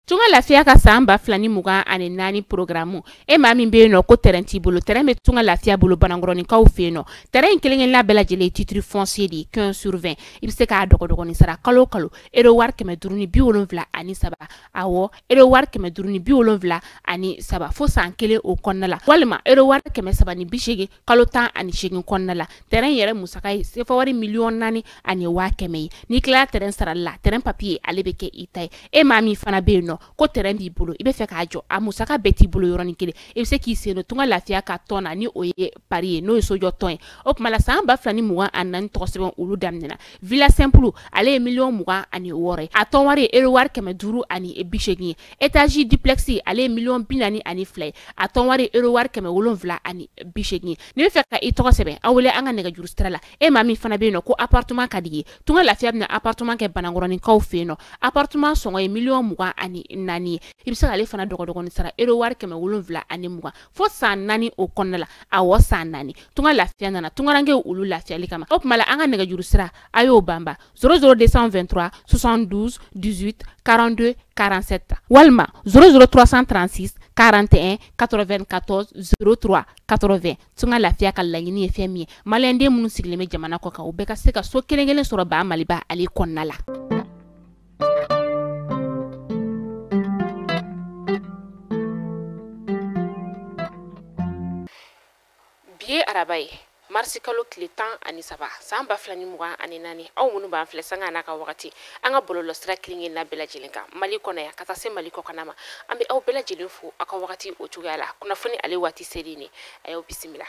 Tunga Lafiya ka san 2024 programme e maa min bɛ yen nɔ ko terrain t'i bolo, terrain bɛ Tunga Lafiya bolo Banankɔrɔninkaw fɛ yen nɔ. Terrain in kelen-kelenna bɛɛ lajɛlen ye titre foncier de ye 15 sur 20. I bɛ se k'a dɔgɔdɔgɔnin sara kalo o kalo euro wari 573, awɔ euro wari 573 fo san kelen o kɔnɔna la, walima euro wari 380 kalo 18 kɔnɔna la. Terrain yɛrɛ musaka ye sefa wari 4,1 million ye. N'i tilala terrain sarali la, terrain papier ale bɛ kɛ i ta ye. E maa min fana bɛ yen nɔ ko terrain b'i bolo, i bɛ fɛ k'a jɔ, a musaka bɛɛ t'i bolo yɔrɔnin kelen, i bɛ se k'i sen don Tunga Lafiya ka tɔn na ni o ye pari ye, n'o ye sojɔ tɔn ye. O tuma la san 2024 tɔgɔ sɛbɛn olu daminɛna. Villa simple ale ye 26 million ye, a tɔn wari ye euro wari 580 ye. Étage duplex ale ye 42 million ye, a tɔn wari ye euro wari 780 ye. N'i bɛ fɛ ka i tɔgɔ sɛbɛn, aw wele an ka nɛgɛjuru sira la. E maa min fana bɛ yen nɔ ko appartement ka di ye, Tunga Lafiya bɛna appartement kɛ Banankɔrɔninkaw fɛ yen nɔ. Appartement sɔngɔ ye 24 million ye. I bɛ se k'ale fana dɔgɔdɔgɔnin sara euro wari 720 fo san 4 o kɔnɔna la, awɔ san 4. Tunga Lafiya nana tungarankew olu lafiyali kama. O tuma la an ka nɛgɛjuru sira a y'o banba 00223 72 18 42 47 walima 00336 41 94 03 80. Tunga Lafiya ka laɲini ye fɛn min ye, maliyɛnden minnu sigilen bɛ jamana kɔ kan, u bɛɛ ka se ka so kelen kelen sɔrɔ ba Maliba ale kɔnɔna la. Bi ye araba ye, marisi kalo tile 13 san 2024. Aw minnu b'an filɛ sanga n'a ka wagati an ka bɔlɔlɔsira kelen-kelenna bɛɛ lajɛlen kan Mali kɔnɔ yan ka taa se Mali kɔkanna ma, an bɛ aw bɛɛ lajɛlen fo aw ka wagati o cogoya la. Kunnafoni ale waati selen ni a y'aw bisimila.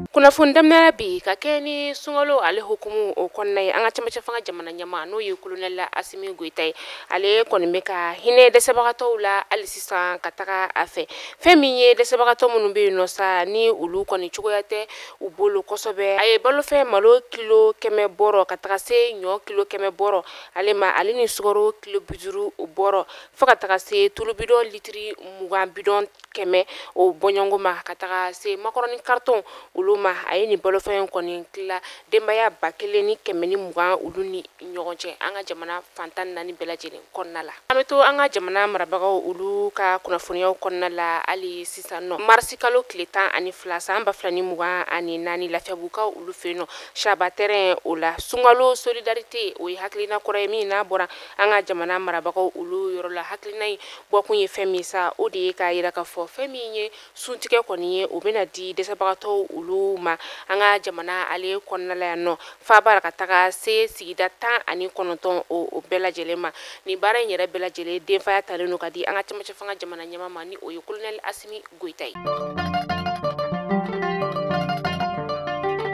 Kunnafoni daminɛ bi ka kɛ ni sunkalo ale hukumu o kɔnɔna ye, an ka cɛmancɛ fanga jamana ɲɛmaa n'o ye colonel Asimi Goyita ye, ale kɔni bɛ ka hinɛ dɛsɛbagatɔw la hali sisan ka taga a fɛ. Fɛn min ye dɛsɛbagatɔ minnu bɛ yen nɔ sa, ni olu kɔni cogoya tɛ u bolo kosɛbɛ, a ye balofɛn malo kilo 100 bɔrɔ ka taga se ɲɔ kilo 100 bɔrɔ ale ma, ale ni sukaro kilo 50 bɔrɔ, fo ka taga se tulu bidɔn litiri 20 bidɔn 100 o bɔɲɔgɔnko ma, ka taga se makɔrɔni carton olu ma. A ye nin balofɛn kɔni tila denbaya 1120 olu ni ɲɔgɔn cɛ an ka jamana fan 14 bɛɛ lajɛlen kɔnɔna la. An bɛ to an ka jamana marabagaw olu ka kunnafoniyaw kɔnɔna la hali sisan nɔ. Marisi kalo tile 12 san 2024, Lafiyabugukaw olu fɛ yen nɔ, Saba terrain o la, sunkalo solidarité o ye hakilina kɔrɔ ye min n'a bɔra an ka jamana marabagaw olu yɔrɔ la. Hakilina in bɔkun ye fɛn min sa, o de ye k'a yira k'a fɔ fɛn min ye suntigɛ kɔni ye, o bɛna di dɛsɛbagatɔw olu ma an ka jamana ale kɔnɔna la yan nɔ, faaba ka taga se sigida 19 o bɛɛ lajɛlen ma. Nin baara in yɛrɛ bɛɛ lajɛlen denfaya talen don ka di an ka cɛmancɛ fanga jamana ɲɛmaa ma ni o ye colonel Asimi Goyita ye.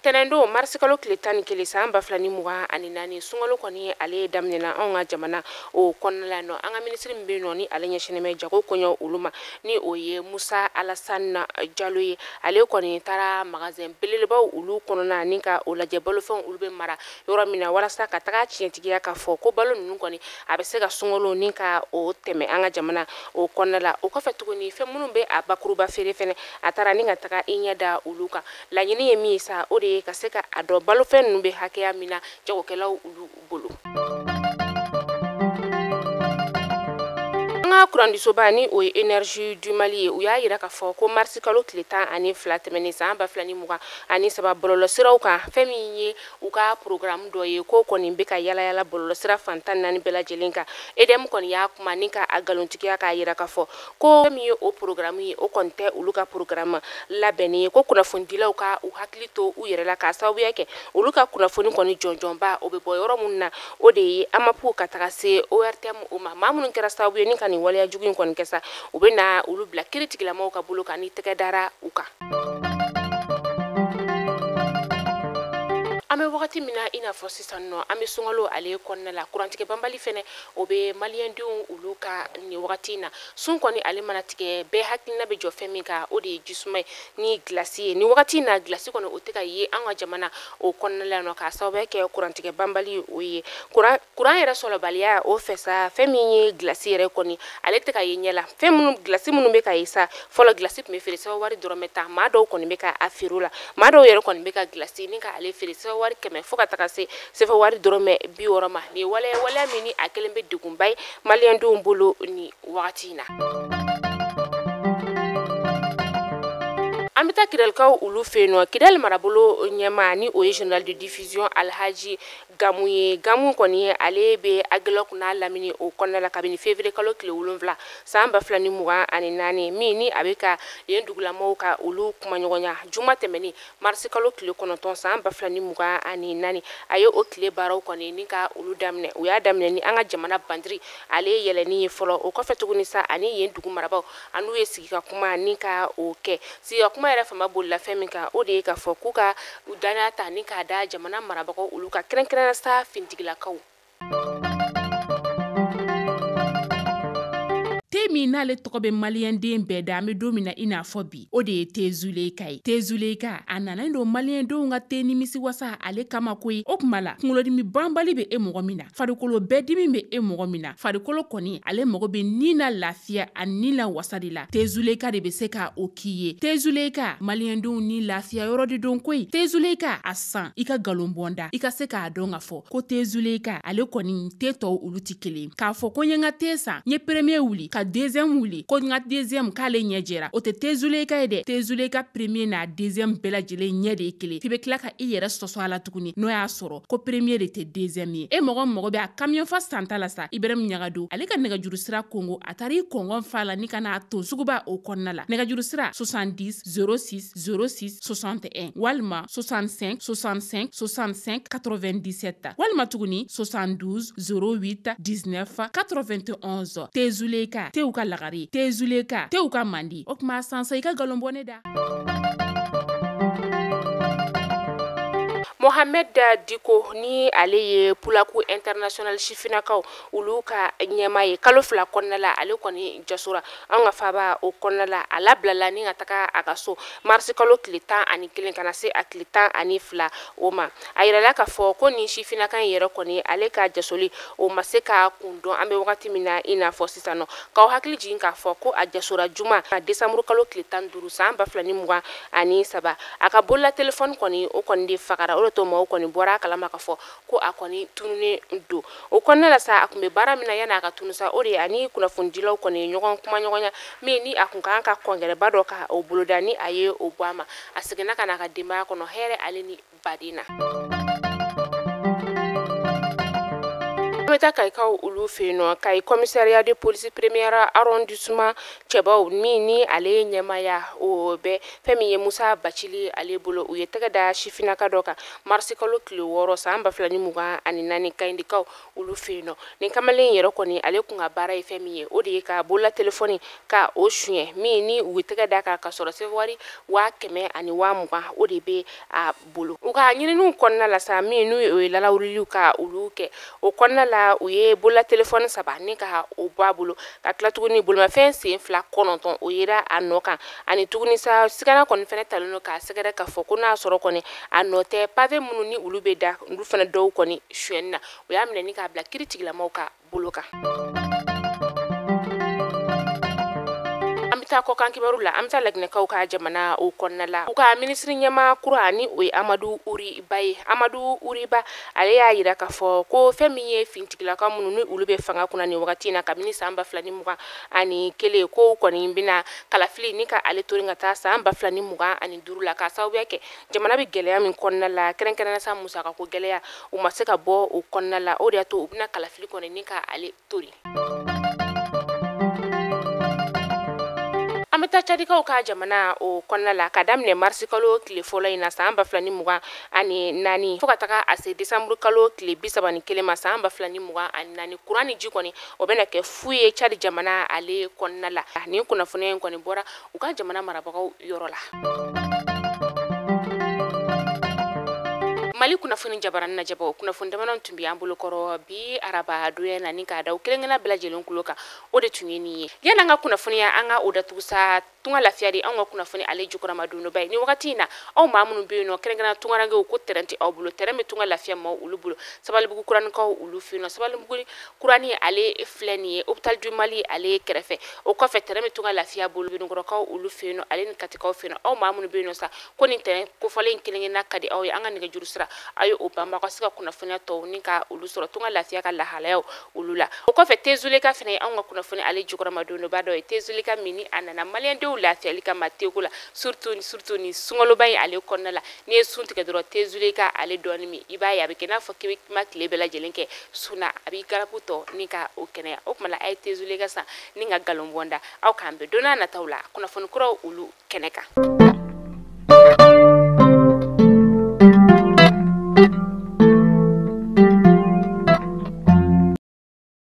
Tɛnɛndon marisi kalo tile 11 san 2024, sunkalo kɔni ale daminɛna anw ka jamana o kɔnɔna la nɔ. An ka minisiri min bɛ yen nɔ ni ale ɲɛsinnen bɛ jago kɔɲɔ olu ma, ni o ye Musa Alasane Jalo ye, ale kɔni taara magasin belebelebaw olu kɔnɔna ni ka o lajɛ balofɛnw olu bɛ mara yɔrɔ min na, walasa ka taga tiɲɛtigiya k'a fɔ ko balo ninnu kɔni a bɛ se ka sunkalo ni ka o tɛmɛ an ka jamana o kɔnɔna la. O kɔfɛ tuguni, fɛn minnu bɛ a bakuruba feere fɛnɛ, a taara ni ka taga i ɲɛ da olu kan. Laɲini ye min ye sa, o de ye ka se ka a dɔn balofɛn ninnu bɛ hakɛya min na jagokɛlaw olu bolo. An ka kurandisoba ni o ye Énergie du Mali ye, u y'a yira k'a fɔ ko marisi kalo tile 12 tɛmɛnen san 2023, bɔlɔlɔsiraw kan, fɛn min ye u ka programme dɔ ye ko kɔni bɛ ka yala yala bɔlɔlɔsira fan 14 bɛɛ lajɛlen kan. EDM kɔni y'a kuma ni ka a nkalontigiya k'a yira k'a fɔ ko fɛn min ye o programme ye, o kɔni tɛ olu ka programme labɛnnen ye, ko kunnafonidilaw ka u hakili to u yɛrɛ la, k'a sababuya kɛ olu ka kunnafoni kɔni jɔnjɔnba o bɛ bɔ yɔrɔ minnu na, o de ye AMAP ka taga se ORTM o ma. Maa minnu kɛra sababu ye ni ka nin waleya jugu in kɔni kɛ sa, u bɛ na olu bila kiiri tigilamɔgɔw ka bolo kan ni tɛgɛ dara u kan. An bɛ wagati min na i n'a fɔ sisan nɔ, an bɛ sunkalo ale kɔnɔna la, kurantigɛ banbali fɛnɛ o bɛ maliyɛndenw olu ka nin wagati in na. Sun kɔni ale mana tigɛ, bɛɛ hakilina bɛ jɔ fɛn min kan, o de ye jisuma ye ni gilasi ye. Nin wagati in na gilasi kɔni o tɛ ka ye an ka jamana o kɔnɔna la nɔ, k'a sababu kɛ kurantigɛ banbali o ye. Kuran yɛrɛ sɔrɔbaliya o fɛ sa, fɛn min ye gilasi yɛrɛ kɔni ale tɛ ka ye ɲɛ la. Fɛn minnu gilasi minnu bɛ ka ye sa, fɔlɔ gilasi tun bɛ feere sɛbɛn wari dɔrɔmɛ tan, maa dɔw kɔni bɛ ka a feere o la, maa dɔw yɛrɛ kɔni bɛ ka gilasi ni ka ale feere sɛbɛn wari 100 fo ka taga se sɛbɛn wari dɔrɔmɛ 60 ma. Nin ye waleya min ni a kɛlen bɛ degunba ye maliyɛndenw bolo nin wagati in na. An bɛ taa Kidalikaw olu fɛ yen nɔ. Kidali marabolo ɲɛmaa ni o ye général de division Alhaji Gamu ye. Gamu kɔni ale bɛ Aguelhok n'a lamini o kɔnɔna la kabini février kalo tile 7 san 2024, min ni a bɛ ka yen dugulamɔgɔw ka olu kumaɲɔgɔnya. Juma tɛmɛnen mars kalo tile 9 san 2024, a ye o tile baaraw kɔni ni ka olu daminɛ. U y'a daminɛ ni an ka jamana bandiri ale yɛlɛnni ye fɔlɔ, o kɔfɛ tuguni sa ani yen dugu marabaaw an'u ye sigi ka kuma ni ka o kɛ. Sigi ka kuma yɛrɛ fama bolila fɛn min kan, o de ye k'a fɔ k'u ka u danaya ta ni k'a da jamana marabagaw olu ka, kɛrɛnkɛrɛnnenya sa finitigilakaw. Te min n'ale tɔgɔ bɛ maliyɛnden bɛɛ da, an bɛ don min na i n'a fɔ bi, o de ye te Zuleyika ye. Te Zuleyika a nana don maliyɛndenw ka te nimisi wasa ale kama koyi. O tuma la kunkolodimi banbali bɛ e mɔgɔ min na, farikolo bɛɛ dimi bɛ e mɔgɔ min na, farikolo kɔni ale mago bɛ ni na lafiya ani ni la wasa de la, te Zuleyika de bɛ se ka o k'i ye. Te Zuleyika maliyɛndenw ni lafiya yɔrɔ de don koyi. Te Zuleyika a san i ka nkalon bɔnda, i ka se k'a dɔn k'a fɔ ko te Zuleyika ale kɔni te tɔw olu tɛ kelen. K'a fɔ ko n ye n ka te san, n ye premier wuli ka deuxième wuli, ko n ka deuxième k'ale ɲɛ jɛra, o tɛ te Zuleyika ye dɛ. Te Zuleyika premier n'a deuxième bɛɛ lajɛlen ɲɛ de ye kelen. F'i bɛ tila ka i yɛrɛ sɔsɔ a la tuguni, n'o y'a sɔrɔ ko premier de tɛ deuxième ye. E mɔgɔ mago bɛ a camion fa santa la sa, Ibrahim Ɲagado ale ka nɛgɛjuru sira kongo, a taara i kɔngɔn fa la ni ka n'a ton suguba o kɔnɔna la. Nɛgɛjuru sira 70 06 06 61 walima 65 65 65 97 walima tuguni 72 08 19 91. Te Zuleyika tew ka lagare, te Zuleyika tew ka mandi. O tuma sansa i ka nkalon bɔ ne da. Mohamed Diko ni ale ye Pulaku International sifinnakaw olu ka ɲɛmaa ye, kalo 2 kɔnɔna la ale kɔni jasora an ka faba o kɔnɔna la. A labilala ni ka taga a ka so mars kalo tile 11 ka na se a tile 12 o ma. A yirala k'a fɔ ko nin sifinnaka in yɛrɛ kɔni ale ka jasoli o ma se ka kun dɔn an bɛ wagati min na i n'a fɔ sisan nɔ. K'aw hakili jigin k'a fɔ ko a jasora juma décembre kalo tile 15 san 2023. A ka bolola telefɔni kɔni o kɔni de fagara, o de to maaw kɔni bɔra a kalama k'a fɔ ko a kɔni tununnen don. O kɔnɔna la sa, a tun bɛ baara min na yanni a ka tunu sa, o de ye ani kunnafonidilaw kɔni ye ɲɔgɔn kumaɲɔgɔnya min ni a kun kan ka kɔngɛrɛba dɔ ka o boloda, ni a ye o bɔ a ma. A seginna ka na a ka denbaya kɔnɔ hɛrɛ ale ni baden na. An bɛ taa Kayikaw olu fɛ yen nɔ. Kayi commissariat de police première arrondissement cɛbaw min ni ale ye ɲɛmaaya o bɛ fɛn min ye Musa Bacili ale bolo, u ye tɛgɛ da sifinnaka dɔ kan mars kalo tile 6 san 2024 Kayindikaw olu fɛ yen nɔ. Nin kamalen yɛrɛ kɔni ale kun ka baara ye fɛn min ye, o de ye ka bolola telefɔni ka o suɲɛ, min ni u ye tɛgɛ da kan ka sɔrɔ sefawari 100 ani 20 o de bɛ a bolo. U ka ɲininiw kɔnɔna la sa, min n'u ye lalawuliliw ka olu kɛ o kɔnɔna la, u ye bolola telefɔni 3 ni ka o bɔ a bolo, ka tila tuguni bolimafɛn sen 2 9 o yera a nɔ kan, ani tuguni sa sigana kɔni fɛnɛ talen don k'a sɛgɛrɛ k'a fɔ ko n'a sɔrɔ kɔni a nɔ tɛ pavé minnu ni olu bɛ da olu fɛnɛ dɔw kɔni suyɛnni na. U y'a minɛ ni k'a bila kiiri tigilamɔgɔw ka bolo kan. An bɛ taa kɔkan kibaru la, an bɛ taa Laginɛkaw ka jamana o kɔnɔna la. U ka minisiri ɲɛmaa kura ni o ye Amadu Uriba ye. Amadu Uriba ale y'a yira k'a fɔ ko fɛn min ye finitigilakaw minnu ni olu bɛ fanga kunna nin wagati in na kabini san 2021, ko kɔni bɛna kalafili ni ka ale tori ka taa san 2025 la, k'a sababuya kɛ jamana bɛ gɛlɛya min kɔnɔna la, kɛrɛnkɛrɛnnenya sa musakako gɛlɛya, u ma se ka bɔ o kɔnɔna la. O de y'a to u bɛna kalafili kɔni ni ka ale tori. An bɛ taa Cadikaw ka jamana o kɔnɔna la ka daminɛ mars kalo tile fɔlɔ in na san 2024 fo ka taga a se décembre kalo tile 31 ma san 2024, kuran ni ji kɔni o bɛna kɛ fu ye Cadi jamana ale kɔnɔna la. Nin kunnafoniya in kɔni bɔra u ka jamana marabagaw yɔrɔ la. Mali kunnafoni jabaranin lajɛbaw, kunnafoni damadɔ tun bɛ an bolo kɔrɔ bi araba donya na, ni k'a da kelenkelen bɛɛ lajɛlen kulo kan, o de tun ye nin ye. Yanni an ka kunnafoniya, an ka o datugu sa, Tunga Lafiya de anw ka kunnafoni ale jukɔrɔma donba ye ni wagati in na. Aw maa minnu bɛ yen nɔ, kɛrɛnkɛrɛnnenya tungarankew, ko terrain tɛ aw bolo, terrain bɛ Tunga Lafiya maaw olu bolo, Sabalibugu kuranikaw olu fɛ yen nɔ. Sabalibugu kurani ale filɛ nin ye, hôpital du Mali ale kɛrɛfɛ. O kɔfɛ, terrain bɛ Tunga Lafiya bolo Benikɔrɔkaw olu fɛ yen nɔ, ale ni Katikaw fɛ yen nɔ. Aw maa minnu bɛ yen nɔ sa, ko nin terrain kofɔlen kelen-kelenna ka di aw ye, an ka nɛgɛjuru sira, aw ye o banba ka se ka kunnafoniya tɔw ni ka olu sɔrɔ Tunga Lafiya ka lahalayaw olu la. O kɔfɛ, Tezuleka fana ye anw ka kunnafoni ale jukɔrɔma donba dɔ ye. Tezuleka min ni a nana maliyɛndenw lafiyali kama teko la, surtout ni sunkaloba in ale kɔnɔna la. N'i ye sun tigɛ dɔrɔn, Tezuleka ale dɔɔni min, i b'a ye a bɛ kɛ n'a fɔ k'i bɛ ma tile bɛɛ lajɛlen kɛ sun na, a b'i garabu tɔ ni ka o kɛnɛya. O tuma la, a ye Tezuleka san ni ka galon bɔnda. Aw k'an bɛn don n'a nataw la kunnafoni kuraw olu kɛnɛ kan.